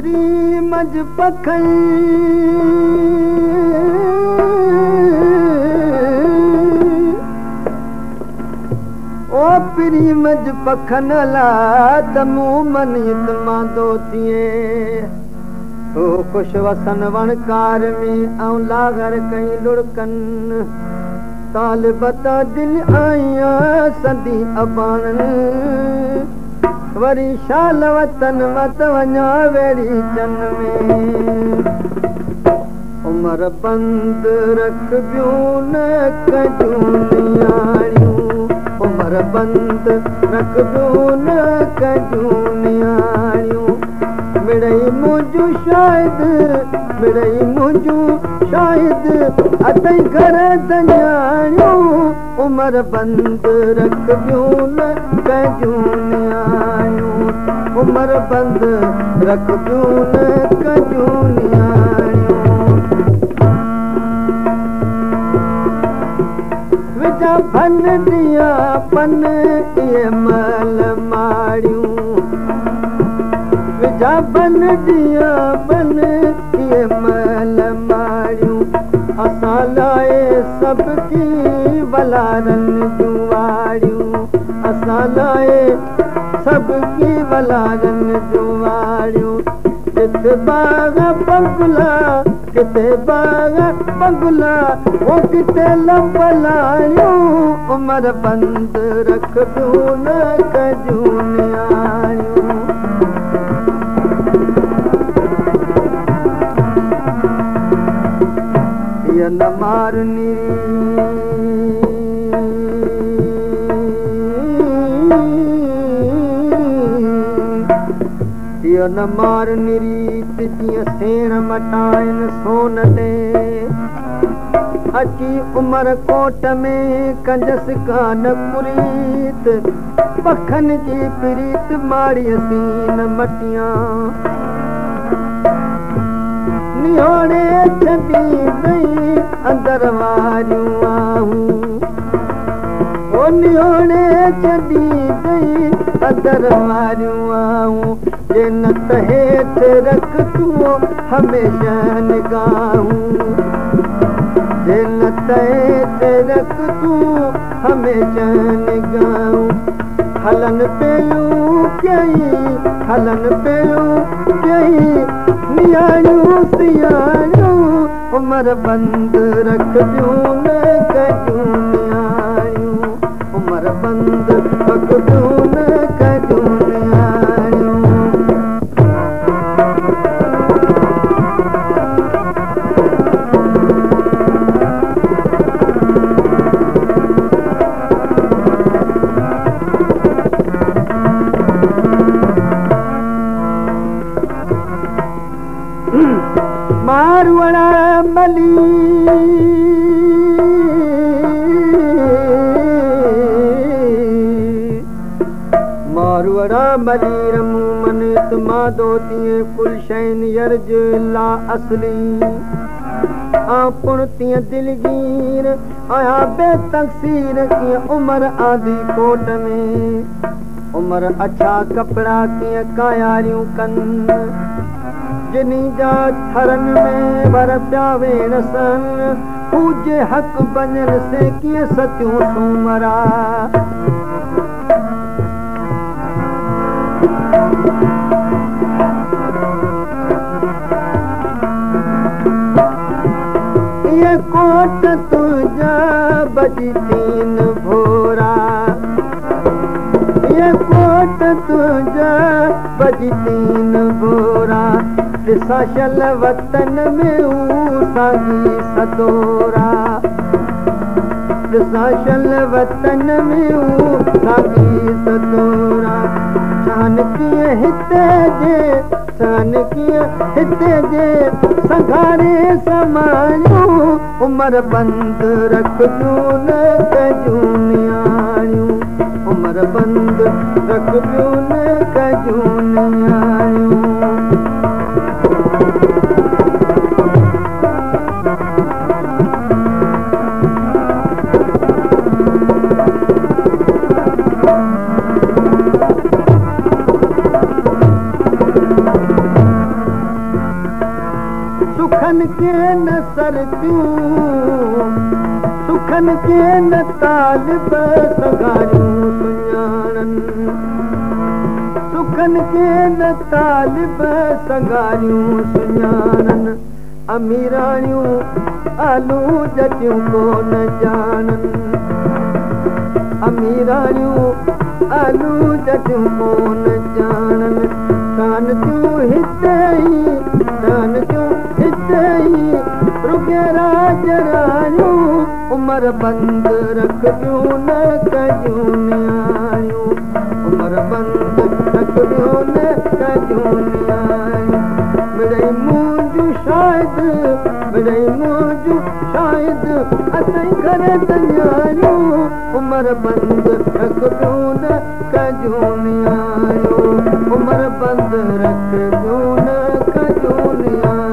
پرين منجهه پکن، او پرين منجهه پکن لا ته مون منيت ماندو ٿئي. هو خوش وسن وڻڪار ۾ ۽ لاغر ڪئي لڙڪن. طالب ته دل آيان سندي اباڻن، وري شال وطن مت وڃان ويڙي چن ۾. عمر بند رکبيون نه ڪجون نياڻيون، عمر بند رکبيون نه ڪجون نياڻيون. مڙئي منهنجون شاهد، مڙئي منهنجون شاهد اٿئي گهر ڌنياڻيون. عمر بند رکبيون نه ڪجون نياڻيون، عمر بند رکبيون نه ڪجون نياڻيون. وجها ڀن ڏيان پن اهي مهل ماڙيون، وجها ڀن ڏيان پن اهي مهل ماڙيون. اسان لاءِ سڀ ڪي ولارن جون واڙيون، اسان لاءِ سڀ ڪي ولارن جون واڙيون. ڪٿي باغ بنگلا، ڪٿي باغ بنگلا، او ڪٿي لمبلايون. عمر بند رکبيون نه ڪجون نياڻيون. اها نه مار نري، اها نه مار نريت جيئن سيڻ مٽائن سون تي. اچي عمر ڪوٽ ۾ ڪنجس ڪانه ڪريت، پکن جي پريت ماڙيءَ سين مٽيان. نهوڙي ڇڏي وئي اندر واريون آهون، او نهوڙي ڇڏي وئي اندر واريون آهون. جي نه ته هيٺ رک تون هميشه نگاهون، جي نه ته هيٺ رک تون هميشه نگاهون. هلن پيون ڪئي، هلن پيون ڪئي نياڻيون سياڻيون. عمر بند رکبيون نه ڪجون نياڻيون، عمر بند رکبيون نه ڪجون نياڻيون. ماروئڙا ملي، ماروئڙا ملير مون منت مادو تيئن ڪل شين يرج لا اصلي. آ پڻ تيئن دلگير آيا بي تقصير ڪيئن عمر آندي ڪوٽ ۾. عمر اڇا ڪپڙا ڪيئن ڪاياريون ڪن، جني جا ٿرن ۾ ور پيا ويڻ سن. هو جي حق بڃن سي ڪيئن ستيون سومرا. اهي ڪوٽ تنهنجا بجي ٿين ڀورا، اهي ڪوٽ تنهنجا بجي ٿين ڀورا. ڏسان شل وطن ۾ هو ساڳي سدورا، ڏسان شل وطن ۾ هو ساڳي سدورا. ڇان ڪيئن هتي جي، ڇان ڪيئن هتي جي سنگهاري سمايون. عمر بند رکبيون نه ڪجون نياڻيون، عمر بند رکبيون نه ڪجون نياڻيون. سکن ڪين سرتيون، سکن ڪين طالب سگهاريون سڃاڻن، سکن ڪين طالب سگهاريون سڃاڻن، اميراڻيون آلو جٽيون ڪونه ڄاڻن، اميراڻيون آلو جٽيون ڪونه ڄاڻن. ٺهن ٿيون هتي ئي، ٺهن ٿيون هتي ئي رڳي راڄ راڻيون، عمر بند رکبيون نه ڪجون نياڻيون، عمر بند رکبيون نه ڪجون نياڻيون. مڙئي منهنجون شاهد، مڙئي منهنجون شاهد اٿئي گهر ته نياڻيون، عمر بند رکبيون نه ڪجون نياڻيون، عمر بند رکبيون نه ڪجون نياڻيون.